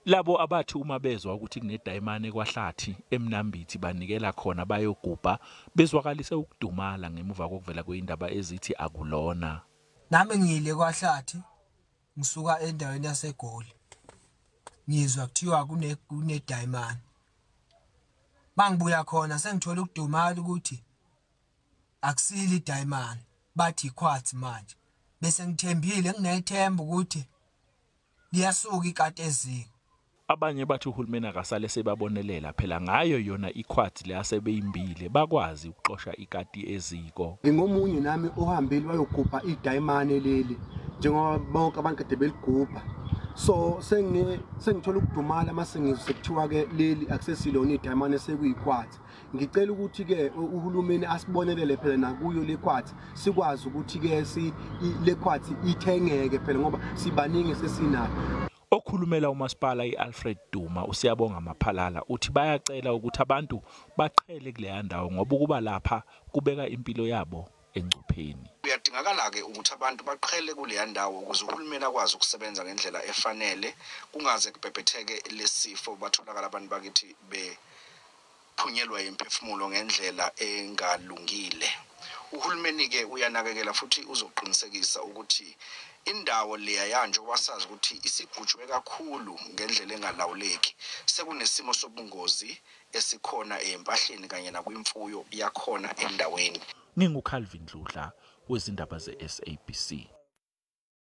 Labo abathi uma bezwa ukuthi kunedayimane KwaHlathi, eMnambithi banikela khona bayogubha, bezwakalise ukudumala ngemuva kokuvela kwezindaba ezithi akulona. Nami ngiyile KwaHlathi ngisuka endaweni yaseGoli. Ngizwa kuthiwa kunedayimane. Mangibuya khona sengithola ukudumala ukuthi akusile idayimane, bathi iquartz manje. Bese ngithembile nginethemba ukuthi liyasuka ikati eziko. Abanye bathi uhulumeni akasale sebabonelela phela ngayo yona iquartz le asebeyimbile bakwazi ukuxosha ikati eziko. Ngingomunye nami ohambile wayogubha idayimane leli njengoba bonke abantu kade beligubha. So sengithola ukudumala mase ngizwe sekuthiwa ke leli akusesilona idayimane sekuyiquartz. Ngicela ukuthi ke uhulumeni asibonelele phela nakuyo le quartz, sikwazi ukuthi ke le quartz ithengeke phela ngoba sibaningi sesinayo. Okhulumela umasipala iAlfred Duma uSiyabonga Maphalala uthi bayacela ukuthi abantu baqhele kuleya ndawo ngoba ukuba lapha kubeka impilo yabo engcupheni. Kuyadingakala ke ukuthi abantu baqhele kuleya ndawo ukuze uhulumeni akwazi ukusebenza ngendlela efanele, kungaze kubhebhetheke lesifo batholakala abantu bakithi bephunyelwa imphefumulo ngendlela engalungile. Uhulumeni ke uyanakekela futhi uzoqinisekisa ukuthi indawo leya yanje wasazi ukuthi isigujwe kakhulu ngendlela engalawuleki, sekunesimo sobungozi esikhona empahleni kanye nakwimfuyo yakhona endaweni. NginguCalvin Dludla wezindaba ze-SABC.